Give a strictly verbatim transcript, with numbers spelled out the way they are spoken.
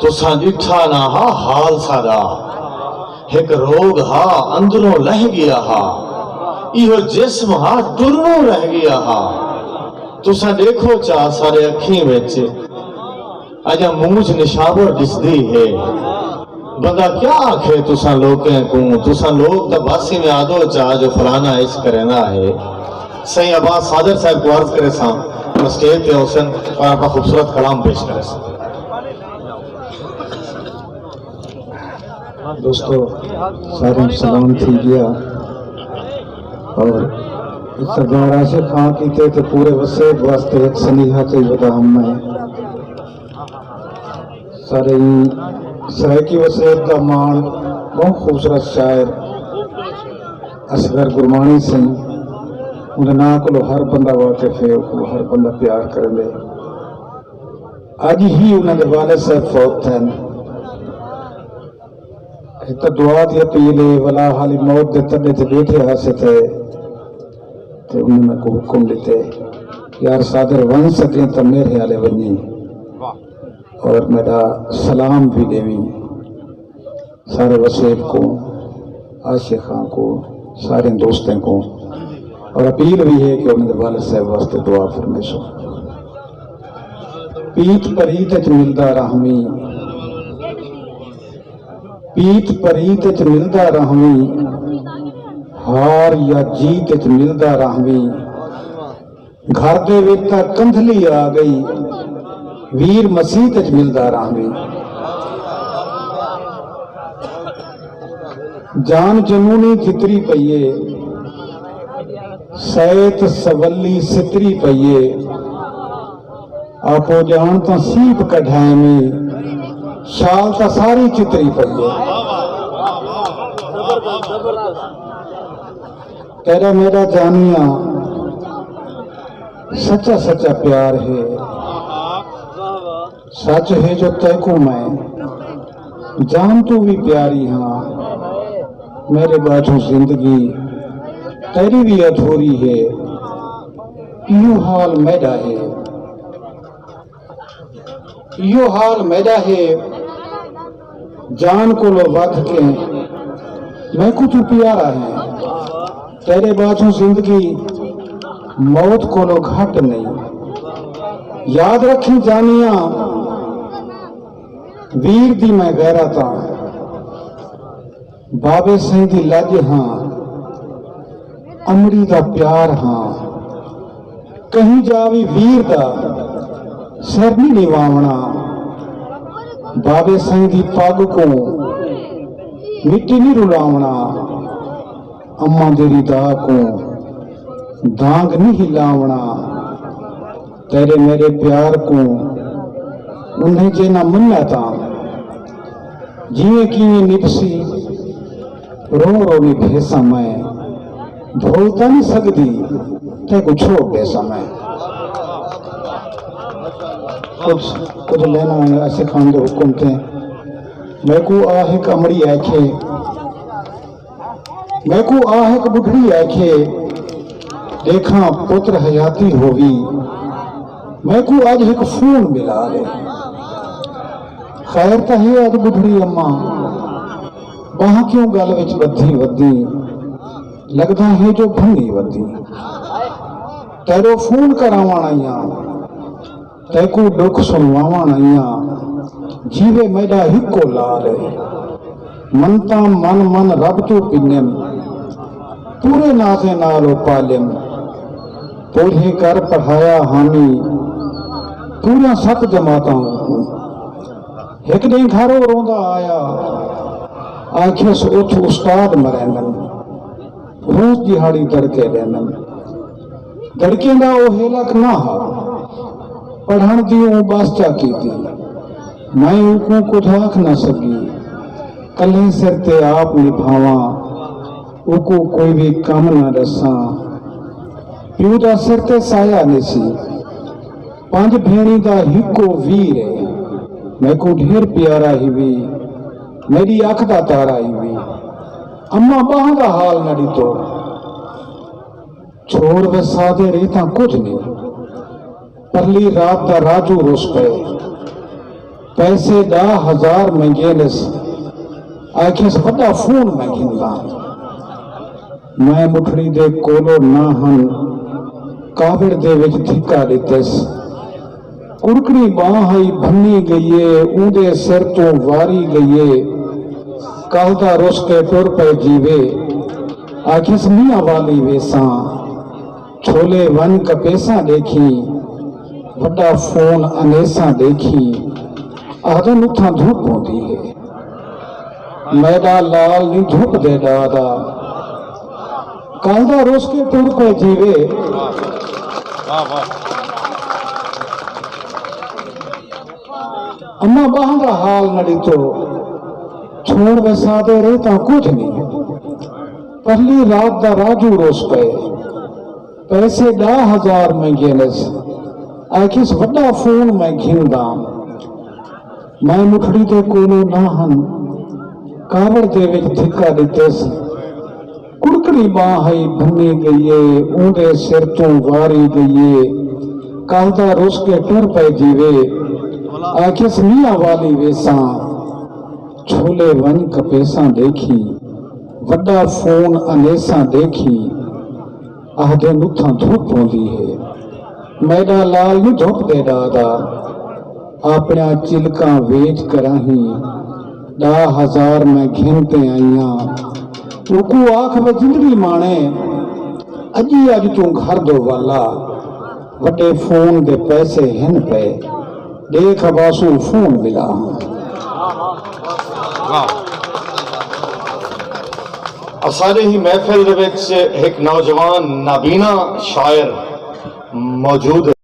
تساں ݙٹھا نہ ہا حال ساݙا، ہک روڳ ہا اندروں لہہ ڳیا ہا، ایہو جسم ہا ٹرݨوں رہ ڳیا ہا۔ تساں ݙیکھو چا ساݙے اکھیں وچ اڄاں مونجھ نشابر ݙسدی ہے۔ بندہ کیا آکھے تساں لوکیں کوں، تساں لوک تاں بس ایویں آہدو چا جو فلانا عشق کریندا ہے۔ سئیں عباس صادق صاحب کوں عرض کریساں، اسٹیج تے ہوسن اور اپݨا خوبصورت کلام پیش کریسن۔ دوستو، سارے سلام تھی ڳیا اور سردار عاشق خان کیتے تے پورے وسیب واسطے ہک سنیہا چاہیے ودا ہم میں۔ سارے سرائیکی وسیب دا ماݨ بہت خوبصورت شاعر اصغر گرمانی سئیں، انہاں ناں کولو ہر بندہ واقف ہے، اوکوں ہر بندہ پیار کریندے۔ اڄ ہی انہاں دے والد صاحب فوت تھئن۔ ہک تاں دعا دی اپیل ہے، ولا حالی موت دے تݙے تے ٻیٹھے ہاسے تے، تے انہیں میکوں حکم ݙتے، یار صادر ونڄ سڳیں تاں میرے آلے ونڄیں، اور میݙا سلام بھی ݙیویں سارے وسیب کوں، عاشقاں کوں، سارے دوستیں کوں، اور اپیل بھی ہے کہ انہیں دے والد صاحب واسطے دعا فرمیسو۔ پیت پریت اچ ملدا رہویں، پیت پریت اچ ملدا رہویں، ہار یا جیت اچ ملدا رہویں۔ گھر دے وچ تاں کندھلی آ ڳئی، ویر مسیت اچ ملدا رہویں۔ جان جنونی جتری پئی اے، سیت سولی ستری پئی اے۔ آپو ڄاݨ تاں سیپ کڈھائیں میں، شال تاں ساری چتری پئی اے۔ تیݙا میݙا جانیاں سچا سچا پیار ہے۔ سچ ہے جو تیکوں میں جان توں وی پیاری ہاں۔ میݙے ٻاجھوں زندگی تیݙی وی ادھوری ہے۔ ایہو حال میݙا ہے۔ ایہو حال میݙا ہے، جان کولو ودھ کے میکوں توں پیارا ہے۔ تیݙے ٻاجھوں زندگی موت کولو گھٹ نئیں۔ یاد رکھیں جانیاں، ویر دی میں غیرت آں۔ بابے سئیں دی لڄ ہاں، امڑی دا پیار ہاں۔ کہیں جا وی ویر دا سر نی نواوݨا۔ بابے سئیں دی پڳ کوں مٹی نی رلاوݨا۔ اماں دی ردا کوں دانگ نی ہلاوݨا۔ تیݙے میݙے پیار کوں انہیں جے نہ منیا تاں جیویں کیویں نبھسی، رو رو نبھیساں میں، بھل تاں نی سڳدی، تیکوں چھوڑ ݙیساں میں۔ کجھ، کجھ لائناں عاشق خان دے حکم تے۔ میکوں آ ہک امڑی آکھے، میکوں آ ہک ٻڈھڑی آکھے، ݙیکھاں پتر حیاتی ہووی، میکوں اڄ ہک فون ملا لے۔ خیر تاں ہے اڄ ٻڈھڑی اماں، ٻانہہ کیوں ڳل وچ ٻدھی ودی، لڳدا ہے جو بھنی ودی۔ تیݙو فون کراوݨ آئیاں، تیکوں ݙکھ سݨواوݨ آئیاں، جیوے میݙا ہکو لال ہے۔ منتاں من من رب توں پنیم، پورے نازیں نال او پالیم۔ پورھے کر پڑھایا حامی، پوریاں ست جماعتاں اونکوں۔ ہک ݙینہہ گھر او روندا آیا، آکھیس اتھ استاد مریندن۔ روز ݙیہاڑی دڑکے ݙیندن۔ دڑکیں دا او ہیلک نہ ہا، پڑھݨ دی اوں ٻس چا کیتی۔ میں اوکوں کجھ آکھ نہ سڳی، کلھے سر تے آپ نبھاواں، اوکوں کوئی وی کم نہ ݙساں۔ پیو دا سر تے سایہ نی سی، پنج بھیݨیں دا ہکو ویر ہے، میکوں ڈھیر پیارا ہیوی، میݙی اکھ دا تارا ہیوی۔ اماں ٻانہہ دا حال نہ ݙتو۔ چھوڑ وسادے ریتاں کجھ نی، پرلی رات دا راجو رس پئے۔ پیسے ݙاہ ہزار منگینس، آکھیس وݙا فون میں گھنداں۔ میں مٹھڑی دے کولو نہ ہن، کاوڑ دے وچ دھکا ݙتس۔ کڑکڑی ٻانہہ ہئی بھنی ڳئی اے، اوندے سر توں واری ڳئی اے۔ کہدا رس کے ٹر پئے جیوے، آکھیس میاں والی ویساں۔ چھولے ونڄ کپیساں ݙیکھیں، وݙا فون انیساں ݙیکھیں، آہدن اتھاں دھپ ہوندی ہے۔ میݙا لال نی دھپ دے ݙاہدا، کل دا رس کے ٹر پئے جیوے۔ اماں ٻانہہ دا حال نہ ݙتو، چھوڑ وسا دے رہے تاں کجھ نہیں۔ پہلی رات دا راجو رس پئے، پیسے ݙاہ ہزار میں گھنس، آکھیس وݙا فون میں گھنداں۔ میں مٹھڑی دے کولو نہ ہن، کاوڑ دے وچ دھکا ݙتس۔ کڑکڑی ٻانہہ ہئی بھنی ڳئی اے، اوندے سر توں واری ڳئی اے۔ کہدا رس کے ٹر پئے جیوے، آکھیس میاں والی ویساں۔ چھولے ونڄ کپیساں ݙیکھیں، وݙا فون انیساں ݙیکھیں، آہدن اتھاں دھپ ہوندی ہے۔ میݙا لال نی دھپ دے ݙاہدا، اپݨیاں چلکاں ویچ کراہیں، ݙاہ ہزار میں گھن تے آئیاں۔ اوکوں آکھ وے جندڑی ماݨے، اڄی اڄ توں گھر دو والا، وݙے فون دے پیسے ہن پئے، ݙیکھ عباسو فون ملا ہاں۔ واہ۔ اساݙے ہی محفل دے وچ ہک نوجوان نابینا شاعر موجود